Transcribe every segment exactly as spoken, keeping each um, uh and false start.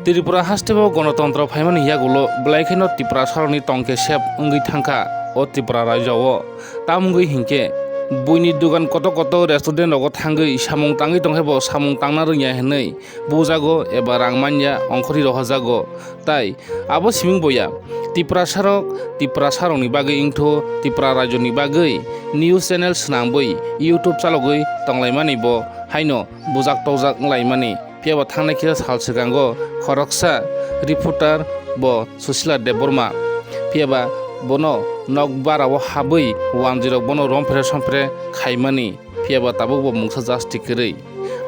Tripura hasteo Gonotontro phaimani yagulo belai kheno Tiprasarokni tongkhe sep wngwi thangkha o Tripura rajyo-o. Tamwngwi hinkhe buini dugan kotor kotor restaurant rogo thangwi samung tangwi tongkhe bo samung tangna rwngya hinwi bujago eba rang manya ongkhorwi rohojago. Tai abo siming boya Tiprasarok Tiprasarokni bagwi wngthu Tripura rajyoni bagwi news channel swnambwi YouTube chalogwi tonglaimani bo haino bujak tojak wnglaimani. Phiya bo thangnai kisa sal swkango khoroksa reporter bo Susila Debbarma. Phiya ba bono nok barao habwi wanjwirok bono romphere somphere khaimani. Phiya ba tabuk bo mungsa justice kwrwi.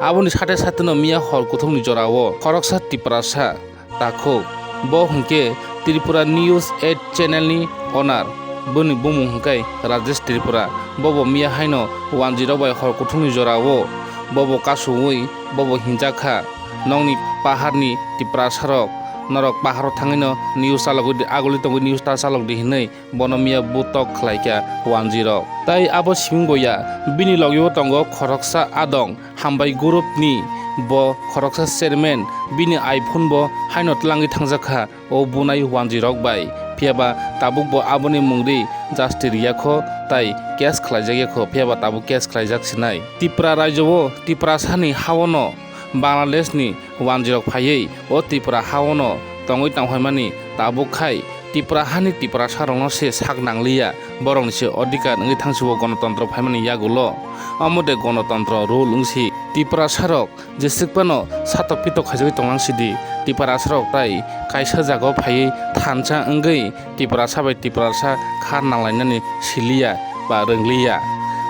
Aboni sate sateno miya hor kuthumni jorao khoroksa Tiprasa takhuk. Bo hwnkhe Tripura News eight channel ni owner. Boni bumung hwnkhe Rajesh Tripura. Bobo miya haino wanjwirok bai hor kuthumni jorao bobo kasungwi bobo hinjak kha, "Nokni paharni Tiprasarok, norok paharo thangwino news chalogwi di, aguli tongwi news ta chalok di," hinwi bono miya butok khlaikha wanjwirok. Tai abo siming boya bini logio tongo khoroksa adong Hambai group ni, bo khoroksa chairman, bini iPhone bo haino tlangwi thangjak kha o bunai wanjwirok bai. Phiya ba tabuk bo aboni mungri justice riyakho tai case khlaijak yakho, phiya ba tabuk case khlaijak sinai. Tripura rajyo-o Tiprasani haono Bangladesh ni wanjwirok phaiwi o Tripura haono tongwi tongphaimani tabuk khai Tripura hani Tiprasarokno se sak nangliya, borokni se odhikar wngwi thangsibo gonotontro phaimani yagulo. Omo de gonotontro rule wngsi Tiprasarok jeswk phano satok pitok khaijagwi tonglangsidi. Tiprasarok tai kaisa jagao phaiwi thansa wngwi Tiprasa bai Tiprasa kha nanglainani siliya ba rwngliya.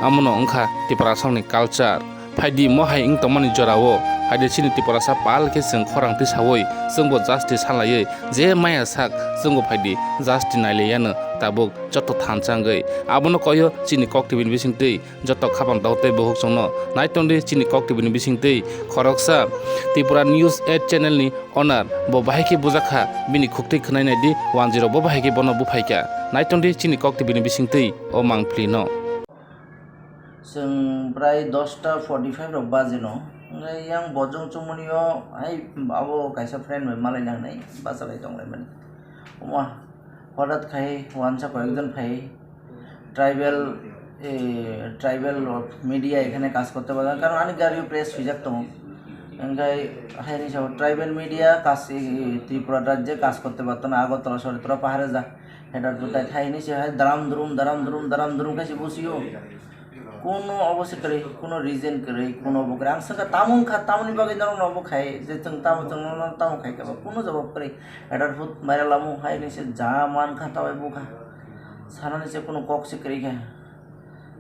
Omono wngkha Tiprasarokni culture. Phaidi mo hai wng tongmani jorao, phaidi chini Tiprasa pal khe chwng khorang tisawi chwngbo justice salaiwi je maya sak chwngbo phaidi justice nailaiyano tabuk joto thansa wngwi. Abono koyo chini Kok T V ni bisingtwi joto khapang tao tei buhuk chwngno naitongdi chini Kok T V ni bisingtwi. Khoroksa Tripura News eight channel ni owner bo bahai khe bujak kha, bini khuktwi khwnai naidi wanjwirok bo bahai khe bono buphaikha. Naitongdi chini Kok T V ni bisingtwi o mangpili no. Chwng prai dosta forty five rok baji no, hwnkhe yang bojong chumani o hai abo kaisa friend bai malaina hinwi bachalai tonglaimani. Omo hotat khai wansa koyekjon phai tribal, eh, tribal media এখানে কাজ করতে পারবে না, কারণ অনেক গাড়ি প্রেস হয়ে যাক তো। হ্যাঁ, নিশ্চয় ট্রাইবাল মিডিয়া কাজ, এই, এই ত্রিপুরা রাজ্যে কাজ করতে পারতো না, আগরতলা শহরে তোরা পাহাড়ে যা। হেটার কোথায় খাই নিছে, হ্যাঁ, দারাম দুরুম, দারাম দুরুম, দারাম দুরুম খাইছে বসিও। কোনো অবস্থা করে, কোনো রিজন করে, কোনো অবকারে। আংসাকা তামুন খা, তামুনি বাকি নরম নব খাই, যে তুমি তামু, তুমি নরম তামু খাই খাবা, কোনো জবাব করে। হেটার ফুট মাইরা লামু খাই নিছে, যা মান খা, তাওয়াই বু খা। সানা নিছে কোনো কক সে করে খা।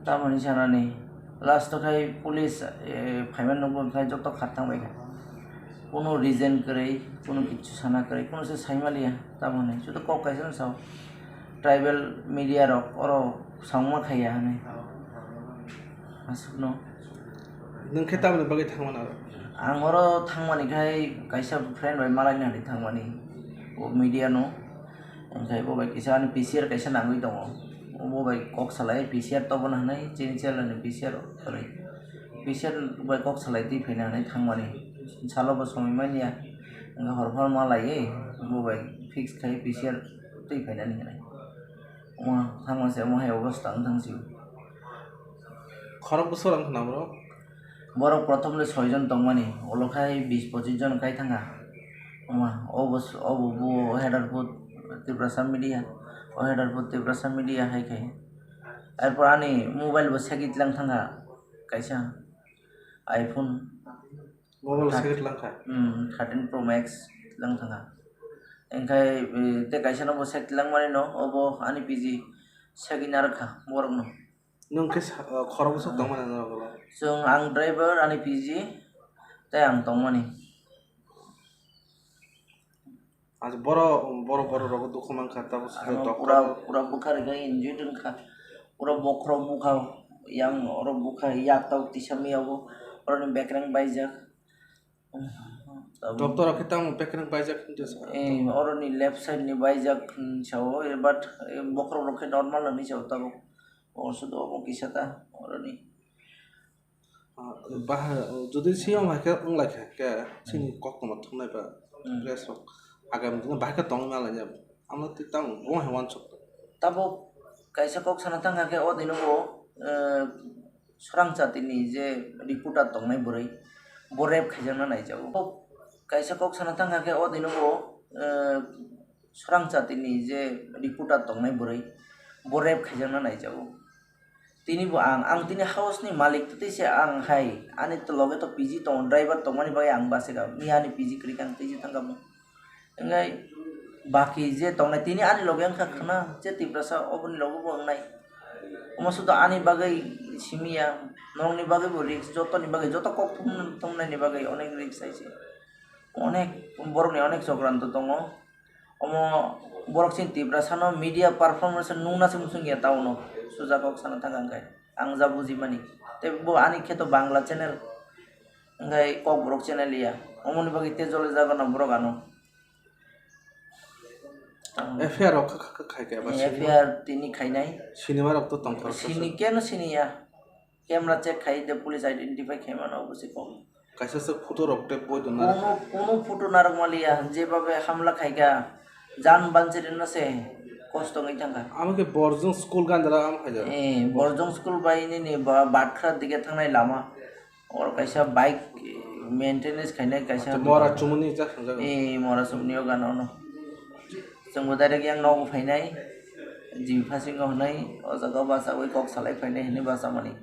Tamoni sanani, last o khai police, eh, phaimani nukgo khai joto khat thangbai kha. Kuno reason kwrwi, kuno kichu sana kwrwi, kuno se saimaliya tamoni. Joto kok kaisa no sao. Tribal media rok oro songma khaiya hinwi. Aswkno. Nwng khe tamoni bagwi thangmani aro? Ang oro thangmani khai kaisa friend bai malaina hinwi thangmani. O media no. Hwnkhe bo bai kisa ani P C R kaisa nangwi tongo. Bo bai kok salai P C R tobona hinwi chini chela ni P C R kwrwi. P C R bai kok salai twi phaina hinwi thangmani. Salo bo somoi manya. Hwnkhe hor phano ma laiwi bo bai fix khai P C R twi phainani hinwi. Omo thangma se omo hai obosta wng thang sio. Khorok bwswk rang khna bro? Borok prothom le soi jon tongmani, ulo khai bis pochis jon kai thangkha. Omo, o bus-, o bo, bo, o header phut Tiprasa media, o header phut Tiprasa media hai khai. Erpor ani mobile bo segwi tlang thangkha kaisa iPhone. Mobile thirteen, segwi tlang kha? Hmm, thirteen Pro Max tlang thangkha. Engkhai, eh, tei kaisa no bo sek tlang mani no, obo ani P G segwi narwk kha borok no. Nwng khe sa-, o, khorok bwswk tongmani norok ulo? Chwng, ang driver, ani P G, tei ang tongmani. Acha boro, boro, borok rogo dukhu mankha, tabuk side ano doctor pura, pura bwkha rikha, injured wngkha, pura bokhorok bukha, yang oro bukha, yak tabuk tisa miya bo, oroni bekreng baijak. Tabuk doctor rok khe tamo bekreng baijak hinwi sa? Eh, oroni left side ni baijak, hmm, sao, eh, but, eh, bokhorok rok khe normal hinwi sao tabuk. O sudo omo kisa ta oroni. Ah, bah, jodi siyom hai khe wng lai kha, khe chini koktwma thumnai ba. Press rok agami dino bahai khe tongwi ma laijak. Ano tei tamo bo hai uansuk. Tabuk kaisa kok sana thang kha khe o dino bo, eh, srangchati ni je reporter tongnai bwrwi, bo rape khaijakna naijago. Kaisa kok sana thang kha khe o dino bo, eh, srangchati ni je reporter tongnai bwrwi, bo rape khaijakna naijago. Tini bo ang, ang tini house ni malik tei se ang hai, ani to loge to P G tongo, driver tongmani bagwi ang bachai kha, miya ani P G kwrwi kha, ang tei se thang kha. Hwnkhai baki je tongnai tini ani loge wngkha khna, je Tiprasa oboni loge bo wngnai. Omo sudo ani bagwi simi ya, norokni bagwi bo risk, jotoni bagwi, joto kok thum-, thumnaini bagwi onek risk hai se. Onek borokni onek chokranto tongo. Omo borok chini Tiprasano media performance nungna se muchung ya tauno, suja kok sana thang kha hwnkhai. Ang ja bujimani. Tei bo ani khe to Bangla channel, hwnkhai Kokborok channel ya. Omoni bagwi tei jole jagano borok ano. F I R rok kha, kha, kha, khai khe ba F I R tini khainai. Sinima rok to tongthor khe Sini se. Keno sini ya. Camera check khai de police identify khai mano obo se kok. Kaisa se photo rok tei boi dona. Kono, kono photo narok maliya, je babe hamla khai kha, jan banchiri no se kosto wngwi thang kha. Amo khe Borjong school gandala am khai da. Eh, Borjong school bai nini ba, Batkra dige thangnai lama. Oro kaisa bike maintenance khainai kaisa. Acha, mora chumuni cha sanjak. Eh, mora chumuni o gana ono. Chwngbo direct yang nogo phainai. Jim phasingo hwnwi o jaga o bachawi kok salai phainai hwnwi bachamani.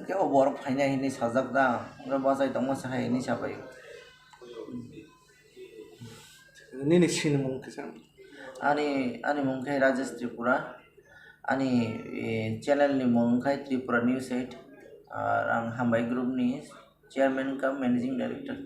Khe o borok phainai hwnwi sajak da. Oro bachai tongma se hai hwnwi sabai. Nini sinimung kisa? Ani, ani mung khe Rajesh Tripura. Ani, eh, channel ni mung khe Tripura News eight. Ar ang Hambai Group ni chairman cum managing director.